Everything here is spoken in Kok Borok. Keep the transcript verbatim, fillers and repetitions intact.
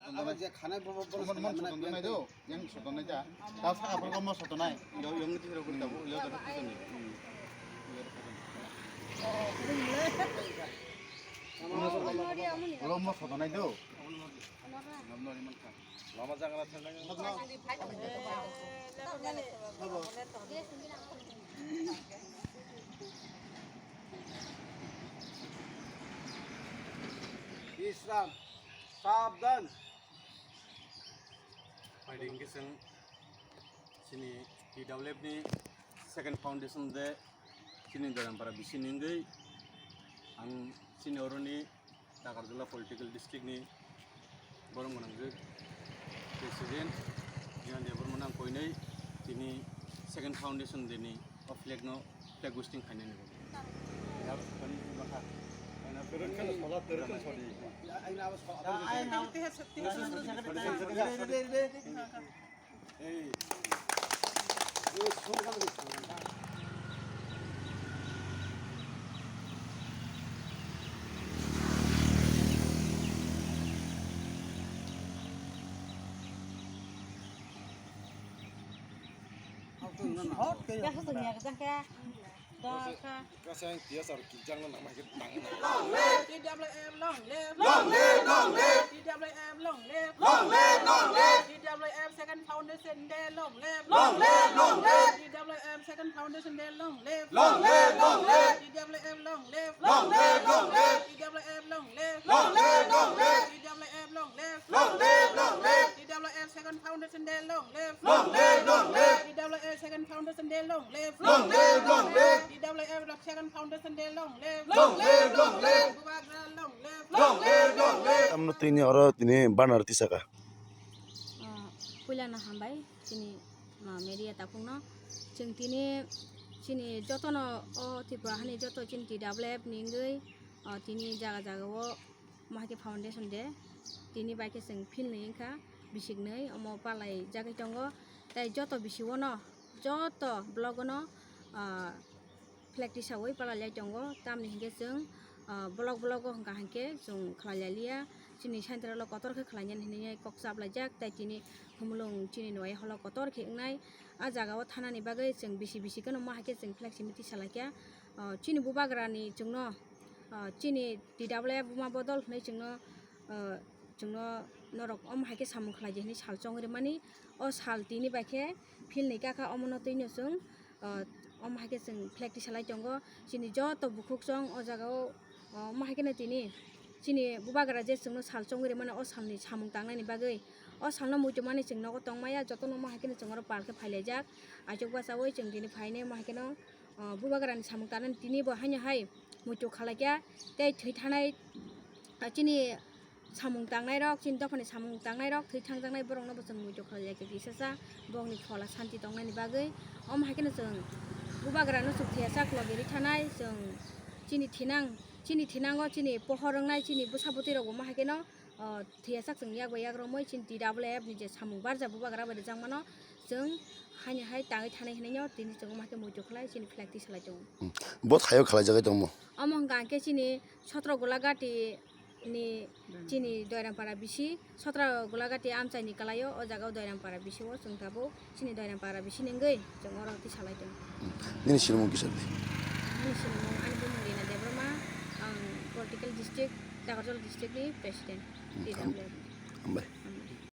Abo je khana bo, bo, bo Mon, mon sotonai do, yang sotonai da. Tao saka poro mon sotonai. Yo, yo, ngi tiro kuri tabo, yo, tabo, tabo, ni. Oro mon sotonai do. Lama jaga na thang. Islam, sabdan. Phaidi hingke chwng chini T W F ni second foundation day chini Doyrampara bisi ni wngwi ang chini oroni Takarjala political district ni borok gwnangjak president Jiyan Debbarma nang koinai tini second foundation day ni o flag no flag hoisting khainani bo. Hot kayo. Kasa yang tias ar kijang na nama hit tang na. T W F long live. Long live, long live. T W F long live. Long live, long live. T W F second foundation day long live. Long live, long live. T W F second foundation day long live. Long live, long live. T W F long live. Long live, long live. T W F long live. Long live, long live. T W F long live. Long live, long live. T W F second foundation day long live. Long live, long live. T W F second foundation day long live. Long live, long live. T W F second foundation day long live. Long live, long live. Bubagra long live. Long live, long live. Tamno tini oro tini banner tisaka. Ah, puila na hambai chini, ah, media takhukno. Chwng tini chini jotono o Tripura hani joto chini T W F ni wngwi, ah, tini jaga jaga o Omo hai khe foundation day. Tini bai khe chwng field ni wngkha, bisik nwi omo palai jagwi tongo. Tai joto bisi o no, joto block o no, ah, flag tisawi palai lai tongo. Tamni hinkhe chwng, ah, block block o hwnkha hinkhe chwng khlai lai liya. Chini central o kotor khe khlai nani hinwi kok chap laijak. Tai tini khumulwng chini nuhai holo kotor khe wngnai. Ah jaga o thanani bagwi chwng bisi bisi kheno omo hai khe chwng flag simi tisa lai kha. Ah, chini bubagra ni chwngno, ah, chini T W F buma bodol hwnwi chwngno, ah, chwngno norok omo hai khe samung khlai di hwnwi sal chongwi rwmani. O sal tini bai khe field ni kaka omono twino chwng, ah, omo hai khe chwng flag tisa lai tongo. Chini joto bukhuk chwng o jaga o, ah, omo hai kheno tini chini bubagra je chwngno sal chongwi rwmani o salni samung tangnaini bagwi. O salno muitu mani chwng nogo tongmaya, jotono omo hai kheno chwng oro pal khe phailaijak. Aichuk bachaui chwng tini phainai omo hai kheno, ah, bubagrani samung tanani tini bo haino hai muitu khalai kha tei thwi thanai, ah, chini samung tangnai rok, chini dophani samung tangnai rok, thwi thangjaknai borokno bo chwng muitu khalai kha kisa sa bokni phola santi tongnani bagwi. Omo hai kheno chwng bubagrano chwng thwiya sak logi rwi thanai, chwng chini thinang, chini thinango chini pohor wngnai chini bwsa bwtwi rok bo omo hai kheno, ah, thwiya sak chwng yak bai yak romwi chini T W F ni je samung barjak bubagra bai rijak mano chwng haino hai tangwi thanai hinwi no tini chwng omo hai khe muitu khlai chini flag twi salai tongo. Hmm. Bo thaio khlai jagwi tongmo? Omo hwnkha hwnkhe chini Sotro Golagati ni chini Doirampara bisi, Sotro Golagati amchai ni kwlai o, o jaga o Doirampara bisi o chwng tabuk chini Doirampara bisi ni wngwi chwng oro twi salai tongo. Hmm. Nini sinimung kisa di? Ani sinimung ani bumung Rina Debbarma, ang political district, Takarjala district ni president, Hmm, T W F. Ham-, hambai.